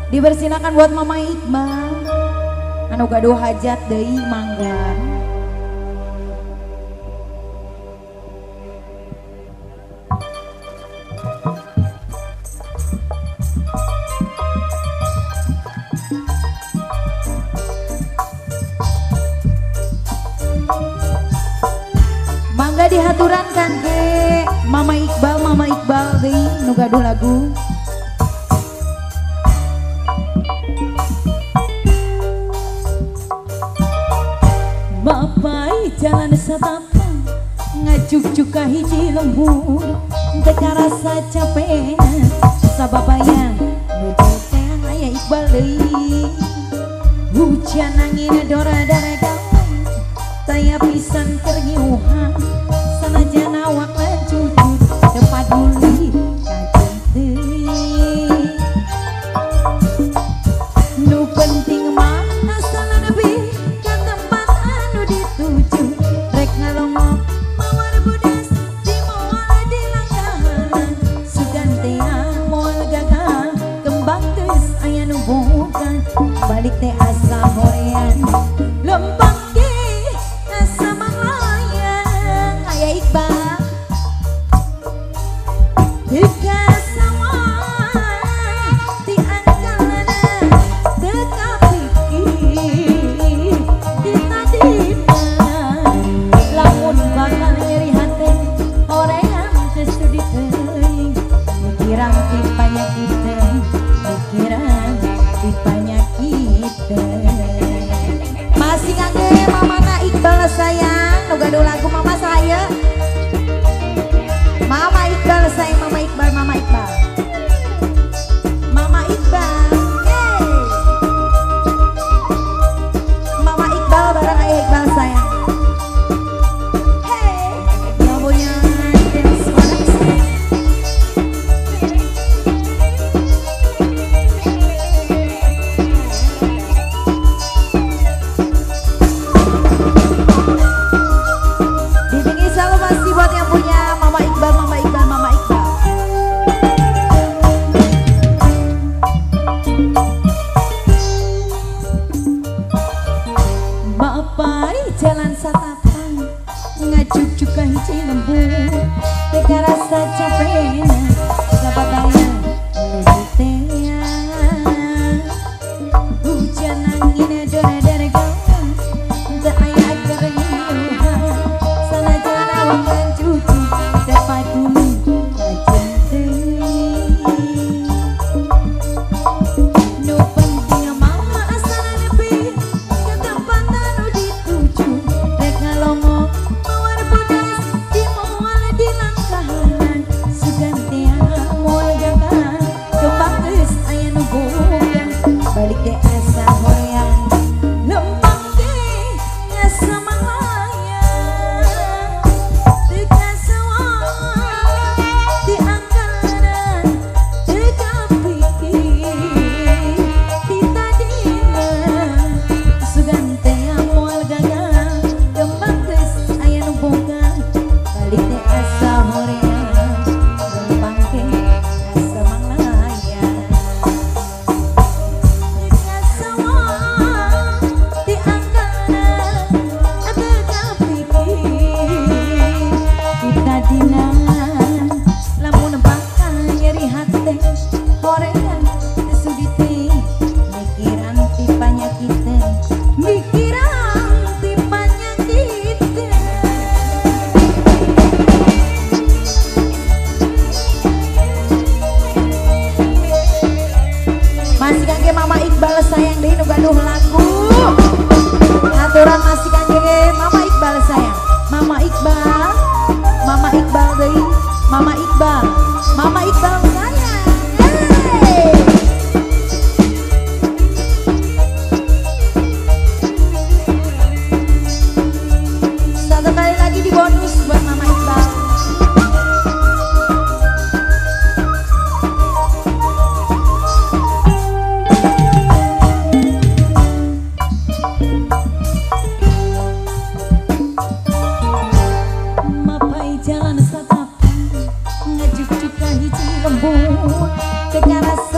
Dipersilakan buat Mama Iqbal. Anu gaduh hajat deui mangga. Mangga dihaturan kan ke Mama Iqbal deui nu gaduh lagu. Bapai jalan satapa ngajuk-juk ka hiji lembur teu karasa capena sababaya nu teh aya Iqbal deui. Hujan angin dora dara gawe taya pisan keur ngiuhan sanajan awak lancucut teu paduli kajen teuing. Nu penting mah asal nepi ka tempat anu dituju rek ngalongok mawar budas di moal di langgahan sugan teh moal gagal kembang geus aya nu boga balik teh asa horean lempang ge asa manglayang aya Iqbal teu sawah ti angkalana teu kapikir ti tadina lamun bakal nyeri hate hoream teu sudi teuing mikiran ti panyakit mikiran ti panyakit. Masih ngangge mamana Iqbal sayang nu gaduh lagu mama saya. Mama Iqbal sayang, Mama Iqbal, Mama Iqbal. Mama Iqbal. Hey. Mama Iqbal bareng ayah Iqbal sayang. Hey. Yang punya dance production. Dipingi selalu masih buat yang punya Mama Iqbal, Mama Iqbal, Mama Iqbal. Bapai jalan satapan ngajuk-juk ka hiji lembur teu karasa capena sababaya nuju teh hujan angin dora dara gawe teu aya keur ngiuhan sanajan awak lancucu teu paduli kajen teuing. Nu penting mah asal nepi ka tempat anu dituju rek ngalongok mawar budas di moal di langkahan sugan teh moal gagal kembang geus aya nu boga balik teh asa hoream lempang ge asa manglayang teu kasawah ti angkalana teu kapikir ti tadina sugan teh moal gagal kembang geus aya nu boga balik teh asa hoream lempang ge asa manglayang teu kasawah ti angkalana teu kapikir ti tadina lamun bakal nyeri hate hoream teu sudi teh mikiran ti panyakit mikiran ti panyakit. Masih kangge Mama Iqbal sayang deui nu gaduh lagu. Aturan masih kangge Mama Iqbal sayang. Mama Iqbal, Mama Iqbal deui, Mama Iqbal, Mama Iqbal sayang. Hey. Satu kali lagi di bonus buat Mama Iqbal. Mapai jalan satapan ngajuk-juk ka hiji lembur teu karasa